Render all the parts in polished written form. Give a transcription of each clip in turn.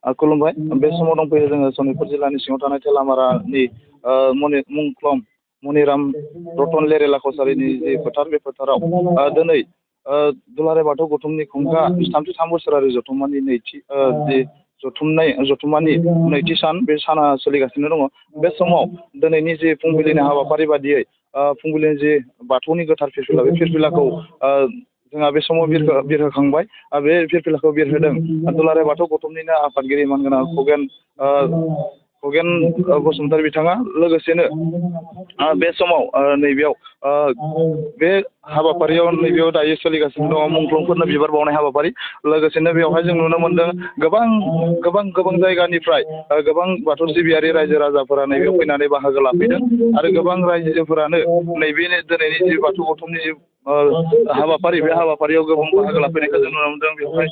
खुलुमबाय बे समाव दंफैयो जोङो सनितपुर जिल्लानि सिङाव थानाय थेलामारानि मुंख्लं मनिराम रतन लेरेला कसारिनि जि फोथार बे फोथाराव दिनै दुलाराय बाथौ गौथुमनि खुंखा 33 बोसोरारि जथुम्मानि नैथि जि जथुम्मानि नैथि सान बे साना सोलिगासिनो दङ। बे समाव दिनैनि जि फुंबिलिनि हाबाफारि बादियै फुंबिलिनि जि बाथौनि गोथार फिरफिला बे फिरफिलाखौ जोंहा बे समाव बिरहोखांबाय। बे फिरफिलाखौ बिरहोदों दुलाराय बाथौ गौथुमनिनो आफादगिरि मानगोनां खगेन बसुमतारी बिथाङा। लोगोसेनो बे समाव नैबेयाव बे हाबाफारियाव नैबेयाव दायो सोलिगासिनो दङ मुंख्लंफोरनो बिबार बावनाय हाबाफारि। लोगोसेनो बेवहाय जों नुनो मोनदों गोबां जायगानिफ्राय गोबां बाथौ सिबियारि रायजो राजाफोरा नैबेयाव फैनानै बाहागो लाफैदों आरो गोबां रायजोफोरानो नैबे दिनैनि जि बाथौ गौथुमनि जि हाबाफारि बे हाबाफारियाव गोबां बाहागो लाफैनायखौ जों नुनो मोनदों। बेवहाय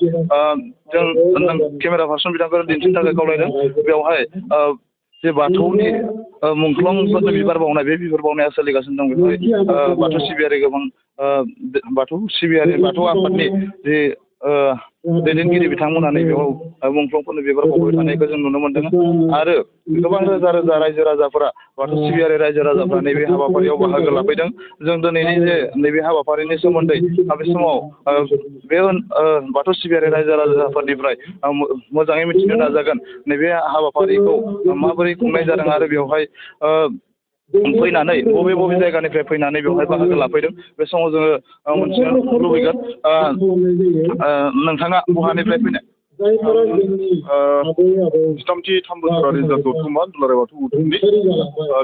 जों केमेरा पार्सन बिथांखौ दिन्थिनो थाखाय खावलायदों। बेवहाय जे बाथौनि मुंख्लंफोरनो बिबार बावनाय बे बिबार बावनाया सोलिगासिनो दं। बेवहाय बाथौ सिबियारि गोबां बाथौ आफादनि जे दैदेनगिरि बिथांमोना नैबेयाव मुंख्लंफोरनो बिबार बावबाय थानायखौ जों नुनो मोनदों आरो गोबां रोजा रायजो राजाफोरा बाथौ सिबियारि रायजो राजाफोरा नैबे हाबाफारियाव बाहागो लाफैदों। जों दिनैनि जे नैबे हाबाफारिनि सोमोन्दै बे समाव बे बाथौ सिबियारि रायजो राजाफोरनिफ्राय मोजाङै मिथिनो नाजागोन नैबे हाबाफारिखौ माबोरै खुंनाय जादों आरो बेवहाय फैनानै बबे जायगानिफ्राय फैनानै बेवहाय बाहागो लाफैदों। बे समाव जोङो मोनथिनो लुबैगोन नोंथाङा बहानिफ्राय फैनाय? 33 बोसोरारि जा जथुम्मा दुलाराय बाथौ गौथुमनि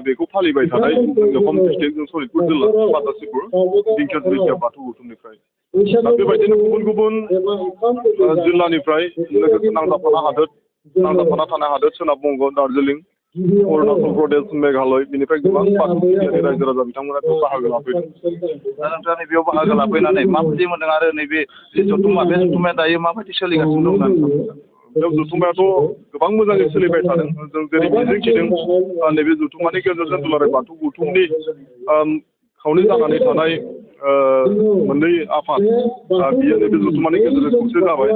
बेखौ फालिबाय थानाय होम डिस्ट्रिक्ट सनितपुर जिल्ला मातासिपुर दिंखिया बाथौ गौथुमनिफ्राय बेबायदिनो गुबुन जिल्लानिफ्राय लोगोसे नांजाबफाना थानाय हादोर सोनाब बंग, दार्जिलिं, अरुणाचल प्रदेश, मेघालय बेनिफ्राय गोबां बाथौ सिबियारि रायजो राजा बिथांमोना बेयाव बाहागो लाफैदों। दा नोंथाङा नैबेयाव बाहागो लाफैनानै माबायदि मोनदों आरो नैबे जि जथुम्मा बे जथुम्माया दायो माबायदि सोलिगासिनो दं? बे जथुम्मायाथ' गोबां मोजाङै सोलिबाय थादों। जों जेरै मिजिंथिदों नैबे जथुम्मानि गेजेरजों दुलाराय बाथौ गौथुमनि खावनै जानानै थानाय मोननै आफाद बियो नैबे जथुम्मानि गेजेरजों खौसे जाबाय।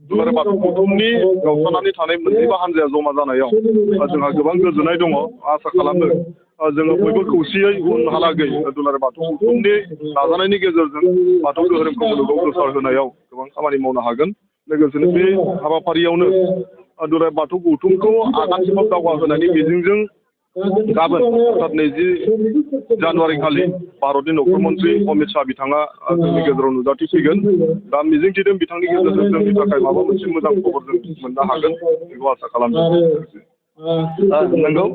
दुलाराय बाथौ गौथुमनि गावस्रानानै थानाय मोननैबो हान्जाया जमा जानायाव जोंहा गोबां गोजोननाय दङ। आसा खालामो जोङो बयबो खौसेयै उनहालागै दुलाराय बाथौ गौथुमनि नाजानायनि गेजेरजों बाथौ धोरोमखौ मुलुगाव गोसार होनायाव गोबां खामानि मावनो हागोन। लोगोसेनो बे हाबाफारियावनो दुलाराय बाथौ गौथुमखौ आगानसेबाव दावगाहोनायनि मिजिंजों गाबोन अर्थात 20 जानुवारि खालि भारतनि न'खर मन्त्रि अमित शाह बिथाङा जोंनि गेजेराव नुजाथिफैगोन। दा मिजिंथिदों बिथांनि गेजेरजों जोंनि थाखाय माबा मोनसे मोजां खबर जों मोननो हागोन बेखौ आसा खालामदों। नंगौ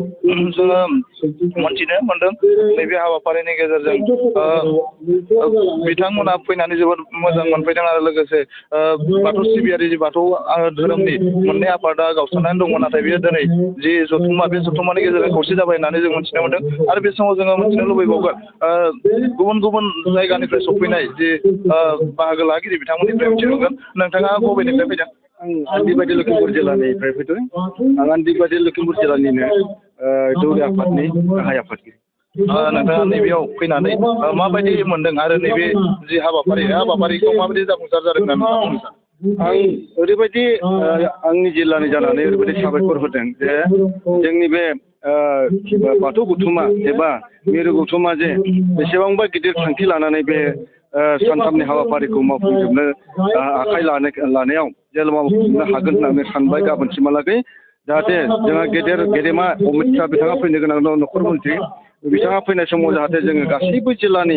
जोङो मोनथिनो मोनदों नैबे हाबाफारिनि गेजेरजों बिथांमोना फैनानै जोबोद मोजां मोनफैदों आरो लोगोसे बाथौ सिबियारि बाथौ धोरोमनि मोननै आफादा गावस्रानानै दङ। नाथाय बेयो दिनै जि जथुम्मा बे जथुम्मानि गेजेरजों खौसे जाबाय होननानै जों मोनथिनो मोनदों। आरो बे समाव जोङो मोनथिनो लुबैबावगोन गुबुन जायगानिफ्राय सफैनाय जि बाहागो लागिरि बिथांमोननिफ्राय मिथिगोन नोंथाङा बबेनिफ्राय फैदों? आं आन्दिबादि लखिमपुर जिल्लानिफ्राय फैदों। आं आन्दिबादि लखिमपुर जिल्लानिनो दौरि आफादनि गाहाय आफादगिरि। नोंथाङा नैबेयाव फैनानै माबायदि मोनदों आरो नैबे जि हाबाफारिखौ माबायदि जाफुंसार जादों होननानै बुंनो सानो? आं ओरैबायदि आंनि जिल्लानि जानानै ओरैबायदि साबायखर होदों जे जोंनि बे बाथौ गौथुमा एबा मिरु गौथुमा जे बेसेबांबा गिदिर थांखि लानानै बे सानथामनि हाबाफारिखौ मावफुंजोबनो आखाइ लानायाव जे मावफुंनो हागोन होननानै सानबाय गाबोनसिमहालागै। जाहाथे जोंहा गेदेमा अमित शाह बिथाङा फैनो गोनां दं न'खर मन्त्रि बिथाङा फैनाय समाव जाहाथे जोङो गासैबो जिल्लानि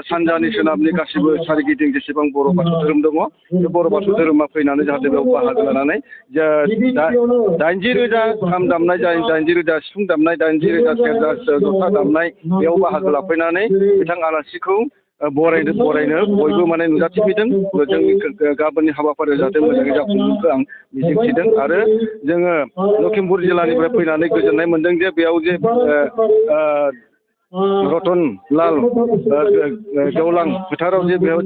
सानजानि सोनाबनि गासैबो सारिगिदिं जेसेबां बर' बाथौ धोरोम दङ बे बर' बाथौ धोरोमा फैनानै जाहाथे बेयाव बाहागो लानानै 80,000 खाम दामनाय 80,000 सिफुं दामनाय 80,000 सेरजा जथा दामनाय बेयाव बाहागो लाफैनानै बिथां आलासिखौ बरायनो बयबो माने नुजाथिफैदों। जोंनि गाबोननि हाबाफारियाव जाहाथे मोजाङै जाफुंगोनखौ आं मिजिंथिदों आरो जोङो लखिमपुर जिल्लानिफ्राय फैनानै गोजोननाय मोनदों जे बेयाव जे रतनलाल गेवलां फोथाराव जे बेयाव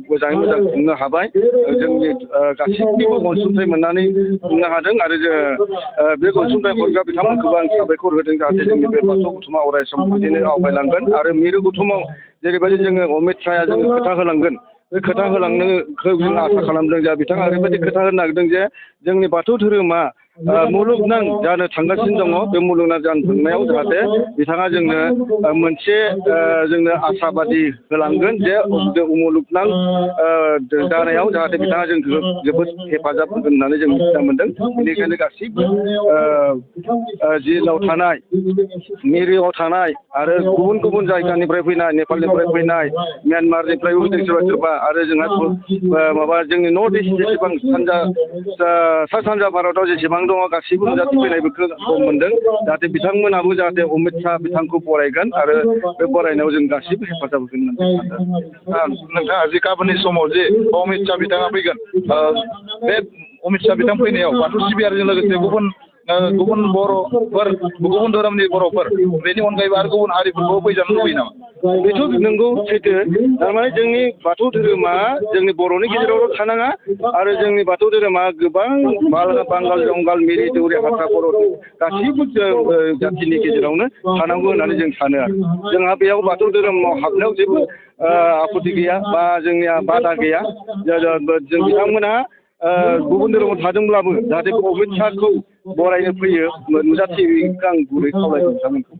मोजाङै मोजां खुंनो हाबाय। जोंनि गासैनिबो अनसुंथाइ मोननानै खुंनो हादों आरो बे अनसुंथाइ हरग्रा बिथांमोनखौबो आं साबायखर होदों जाहाथे जोंनि बे बाथौ गौथुमा अराय सम बिदिनो आवगायलांगोन आरो मिरु गौथुमाव जेरैबायदि जोङो अमित शाहया जोङो खोथा होलांगोन बे खोथा होलांनोखौ जों आसा खालामदों। जा बिथाङा ओरैबायदि खोथा होनो नागिरदों जे जोंनि बाथौ धोरोमा मुलुगनां जानो थांगासिनो दङ। बे मुलुगनां जानो थांनायाव जाहाथे बिथाङा जोंनो मोनसे जोंनो आसाबादि होलांगोन जे मुलुगनां जानायाव जाहाथे बिथाङा जोंखौ जोबोद हेफाजाब होगोन होननानै जों मिथिना मोनदों। बेनिखायनो गासैबो जेलाव थानाय, मिरुआव थानाय आरो गुबुन गुबुन जायगानिफ्राय फैनाय, नेपालनिफ्राय फैनाय, म्यानमारनिफ्रायबो फैदों सोरबा सोरबा, आरो जोंहा माबा जोंनि नर्थ इस्ट जेसेबां सा सानजा भारताव जेसेबां दङ गासैबो नुजाथि फैनायफोरखौ मोनदों। जाहाथे बिथांमोनाबो जाहाथे अमित शाह बिथांखौ बरायगोन आरो बे बरायनायाव जों गासैबो हेफाजाब होगोन होननानै सानदों। नोंथाङा जि गाबोननि समाव जे अमित शाह बिथाङा फैगोन, बे अमित शाह बिथां फैनायाव बाथौ सिबियारिजों लोगोसे गुबुन बर'फोर, गुबुन धोरोमनि बर'फोर, बेनि अनगायैबो आरो गुबुन हारिफोरखौ फैजानो लुबैयो नामा? बेथ' नंगौ, सैथो। थारमाने जोंनि बाथौ धोरोमा जोंनि बर'नि गेजेरावल' थानाङा, आरो जोंनि बाथौ धोरोमा गोबां बांगाल, जंगाल, मिरि, दौरि, हारसा, बर' गासैबो जाथिनि गेजेरावनो थानांगौ होननानै जों सानो आरो जोंहा बेयाव बाथौ धोरोमाव हाबनायाव जेबो आपत्ति गैया बा जोंनिया बादा गैया। जों बिथांमोनहा गुबुन धोरोमाव थादोंब्लाबो जाहाथे अमित शाहखौ बरायनो फैयो, नुजाथियोखौ आं गुरै खावलायो बिथांमोनखौ।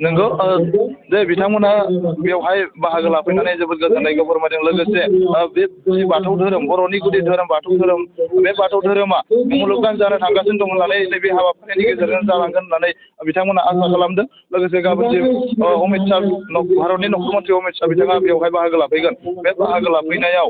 नंगौ, जे बिथांमोना बेवहाय बाहागो लाफैनानै जोबोद गोजोननायखौ फोरमायदों। लोगोसे बे बाथौ धोरोम, बर'नि गुदि धोरोम बाथौ धोरोम, बे बाथौ धोरोमा मुलुगनां जानो थांगासिनो दं होननानै नैबे हाबाफारिनि गेजेरजों जालांगोन होननानै बिथांमोना आसा खालामदों। लोगोसे गाबोन जे अमित शाह, भारतनि न'खर मन्थ्रि अमित शाह बिथाङा बेवहाय बाहागो लाफैगोन। बे बाहागो लाफैनायाव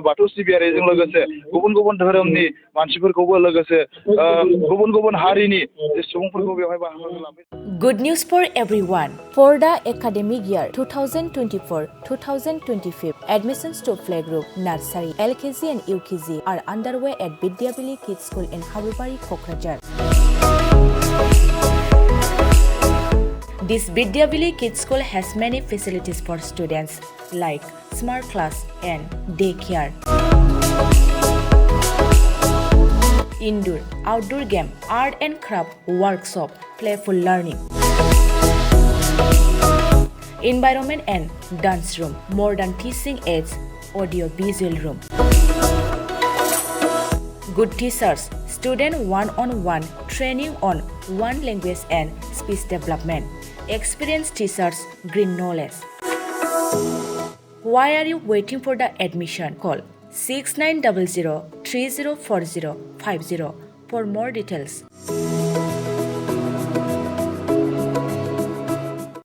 बाथौ सिबियारिजों लोगोसे गुबुन गुबुन धोरोमनि मानसिफोरखौबो, लोगोसे गुबुन गुबुन हारिनि सुबुंफोरखौ बेवहाय बाहागो लाफैगोन। Good news for everyone. For the academic year 2024-2025, admissions to playgroup, nursery, LKG and UKG are underway at Vidyavili Kids School in Habubari, Kokrajhar. This Vidyavili Kids School has many facilities for students like smart class and daycare, indoor, outdoor game, art and craft workshop, playful learning, environment and dance room, modern teaching aids, audio visual room, good teachers, student one-on-one training on one language and speech development, experienced teachers, green knowledge. Why are you waiting for the admission? Call 6900 304050 for more details.